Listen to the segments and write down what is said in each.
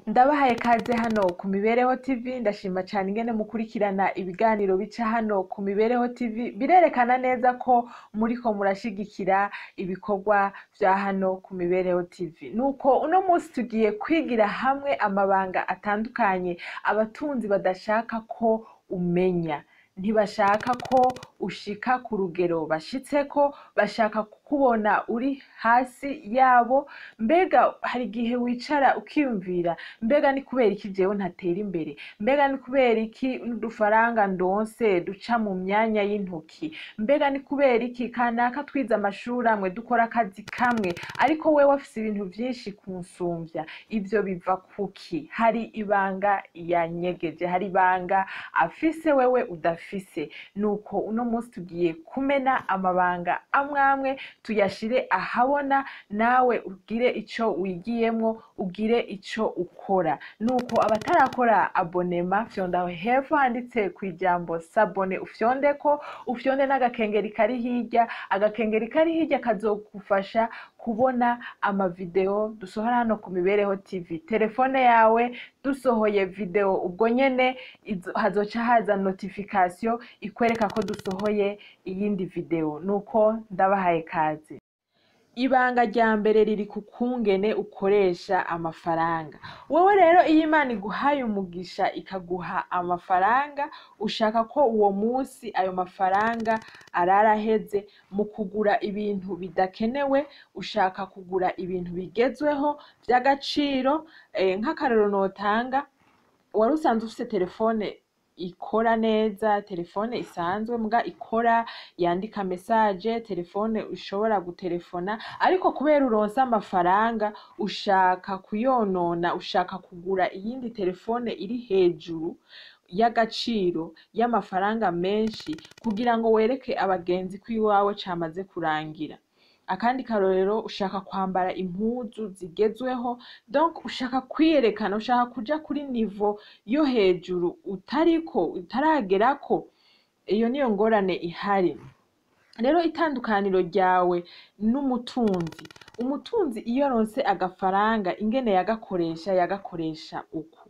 Ndabahaye kaze hano ku Mibereho TV. Ndashima cyane ingene mukurikirana ibiganiro bica hano ku Mibereho TV. Birerekana neza ko muriko murashigikira ibikorwa vya hano ku Mibereho TV. Nuko uno munsi tugiye kwigira hamwe amabanga atandukanye abatunzi badashaka ko umenya. Ntibashaka ko ushika ku rugero bashitseko, bashaka kukubona uri hasi yabo. Mbega hari igihe wicara ukiyumvira: mbega ni kubera iki jewe ntatera imbere? Mbega ni kubera iki n'udufaranga ndonse duca mu myanya y'intoki? Mbega ni kubera iki kanaka twize amashuri amwe, dukora akazi kamwe, ariko wewe afise ibintu vyinshi kunsumvya? Ivyo biva kuki? Hari ibanga yanyegeje, hari ibanga afise wewe udafise. Nuko uno munsi tugiye kumena amabanga amwe amwe, tuyashire ahabona, nawe ugire ico wigiyemwo, ugire ico ukora. Nuko abatarakora abonnement, fyonda aho hepfo handitse kw'ijambo "s'abonner", ufyondeko, ufyonde n'agakengeri kari hirya. Agakengeri kari hirya kazogufasha kubona amavideo dusohora hano ku Mibereho TV. Telefone yawe dusohoye video, ubwo nyene hazoca haza notification ikwereka ko dusohoye iyindi video. Nuko ndabahaye kaze. Ibanga rya mbere riri ku kungene ukoresha amafaranga. Wowe rero, iyo Imana iguhaye umugisha, ikaguha amafaranga, ushaka ko uwo munsi ayo mafaranga arara aheze mu kugura ibintu bidakenewe. Ushaka kugura ibintu bigezweho vy'agaciro. Nk'akarorero notanga, wari usanzwe ufise telefone ikora neza, telefone isanzwe muga ikora, yandika message, telefone ushobora gutelefona, ariko kubera uronse amafaranga ushaka kuyonona, ushaka kugura iyindi telefone iri hejuru y'agaciro, y'amafaranga menshi, kugira ngo wereke abagenzi ko iwawe camaze kurangira. Akandi karorero, ushaka kwambara impuzu zigezweho, donc ushaka kwiyerekana, ushaka kuja kuri niveau yo hejuru utariko, utaragerako. Iyo niyo ngorane ihari. Rero itandukaniro ryawe n'umutunzi: umutunzi iyo aronse agafaranga, ingene yagakoresha, yagakoresha uku.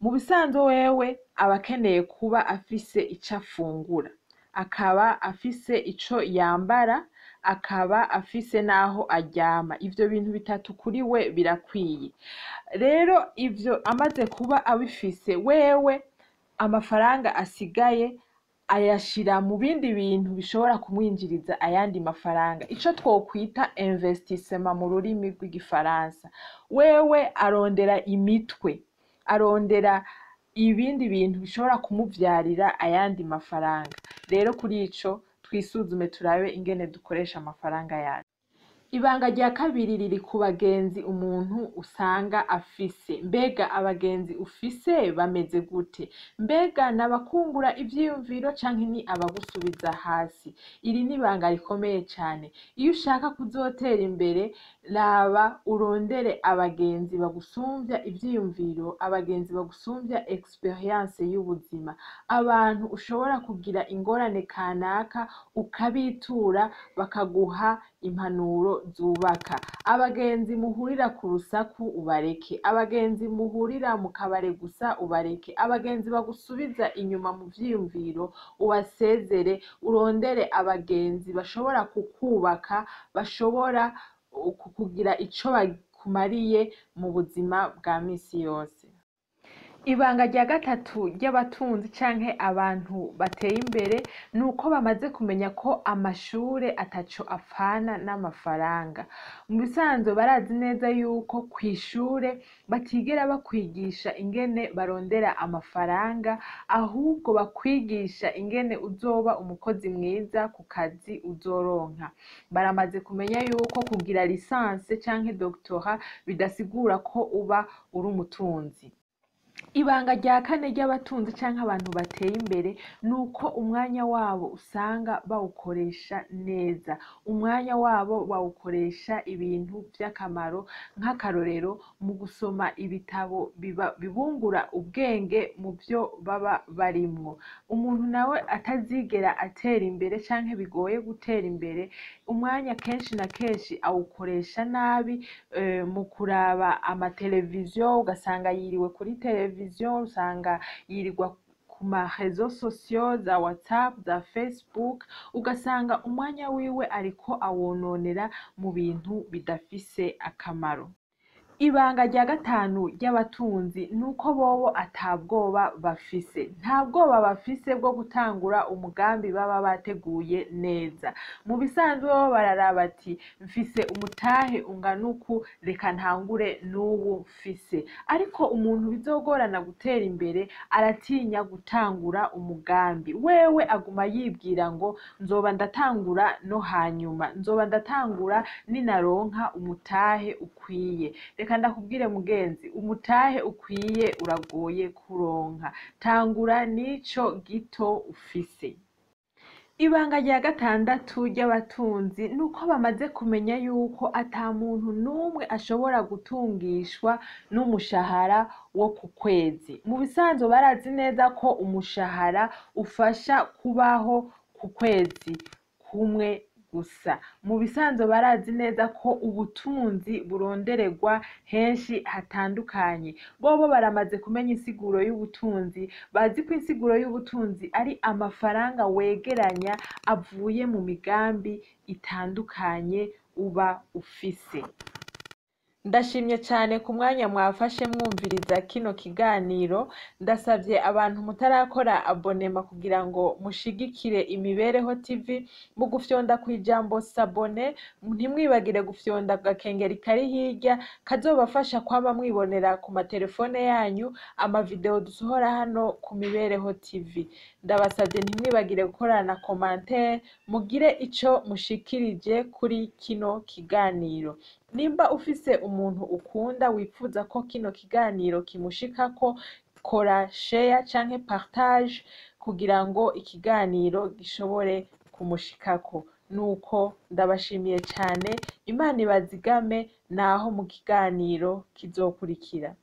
Mu bisanzwe wewe aba akeneye kuba afise ico afungura, akaba afise ico yambara, akaba afise n'aho aryama. Ivyo bintu bitatu kuri we birakwiye. Rero ivyo amaze kuba abifise, wewe amafaranga asigaye ayashira mu bindi bintu bishobora kumwinjiriza ayandi mafaranga, ico twokwita investissement mu rurimi rw'igifaransa. Wewe arondera imitwe, arondera ibindi bintu bishobora kumuvyarira ayandi mafaranga. Rero kuri ico twisuzume, turabe ingene dukoresha amafaranga yacu. Ibanga rya kabiri riri ku bagenzi umuntu usanga afise. Mbega abagenzi ufise bameze gute? Mbega n'abakungura ivyiyumviro canke ni abagusubiza hasi? Iri ni ibanga rikomeye cane. Iyo ushaka kuzotera imbere, raba urondere abagenzi bagusumvya ivyiyumviro, abagenzi bagusumvya expérience y'ubuzima, abantu ushobora kugira ingorane kanaka ukabitura bakaguha impanuro zubaka. Abagenzi muhurira ku rusaku ubareke, abagenzi muhurira mu kabare gusa ubareke, abagenzi bagusubiza inyuma mu vyiyumviro ubasezere, urondere abagenzi bashobora kukubaka, bashobora kukugira ico bakumariye mu buzima bwa misi yose. Ibanga rya gatatu ry'abatunzi canke abantu bateye imbere ni uko bamaze kumenya ko amashure ataco apfana n'amafaranga. Mu bisanzwe barazi neza yuko kw'ishure batigera bakwigisha ingene barondera amafaranga, ahubwo bakwigisha ingene uzoba umukozi mwiza ku kazi uzoronka. Baramaze kumenya yuko kugira licence canke doctorat bidasigura ko uba uri umutunzi. Ibanga rya kane ry'abatunzi canke abantu bateye imbere ni uko umwanya wabo usanga bawukoresha neza. Umwanya wabo bawukoresha ibintu vy'akamaro, nk'akarorero mu gusoma ibitabo bibungura ubwenge mu vyo baba barimwo. Umuntu nawe atazigera atera imbere canke bigoye gutera imbere, umwanya kenshi na kenshi awukoresha nabi mu kuraba amateleviziyo, ugasanga yiriwe kuri televiziyo, usanga yirirwa ku ma réseaux sociaux, za WhatsApp, za Facebook, ugasanga umwanya wiwe ariko awononera mu bintu bidafise akamaro. Ibanga rya gatanu ry'abatunzi ni uko bobo ata bwoba bafise. Nta bwoba bafise bwo gutangura umugambi baba bateguye neza. Mu bisanzwe bobo bararaba ati: "Mfise umutahe ungana uku, reka ntangure n'uwu mfise." Ariko umuntu bizogorana gutera imbere aratinya gutangura umugambi. Wewe aguma yibwira ngo: "Nzoba ndatangura no hanyuma, nzoba ndatangura ninaronka umutahe ukwiye." Reka ndakubwire mugenzi, umutahe ukwiye uragoye kuronka. Tangura n'ico gito ufise. Ibanga rya gatandatu ry'abatunzi ni uko bamaze kumenya yuko ata muntu n'umwe ashobora gutungishwa n'umushahara wo ku kwezi. Mu bisanzwe barazi neza ko umushahara ufasha kubaho ku kwezi kumwe gusa. Mu bisanzwe barazi neza ko ubutunzi burondererwa henshi hatandukanye. Bobo baramaze kumenya insiguro y'ubutunzi, bazi ko insiguro y'ubutunzi ari amafaranga wegeranya avuye mu migambi itandukanye uba ufise. Ndashimye cane ku mwanya mwafashe mwumviriza kino kiganiro. Ndasavye abantu mutarakora abonnement kugira ngo mushigikire Imibereho TV mu gufyonda kw'ijambo "s'abonner", ntimwibagire gufyonda agakengeri kari hirya kazobafasha kwama mwibonera ku matelefone yanyu amavideo dusohora hano ku Mibereho TV. Ndabasavye ntimwibagire gukora na commentaire, mugire ico mushikirije kuri kino kiganiro. Nimba ufise umuntu ukunda wifuza ko kino kiganiro kimushikako, kora share canke partage kugira ngo ikiganiro gishobore kumushikako. Nuko ndabashimiye cane, Imana ibazigame, naho mu kiganiro kizokurikira.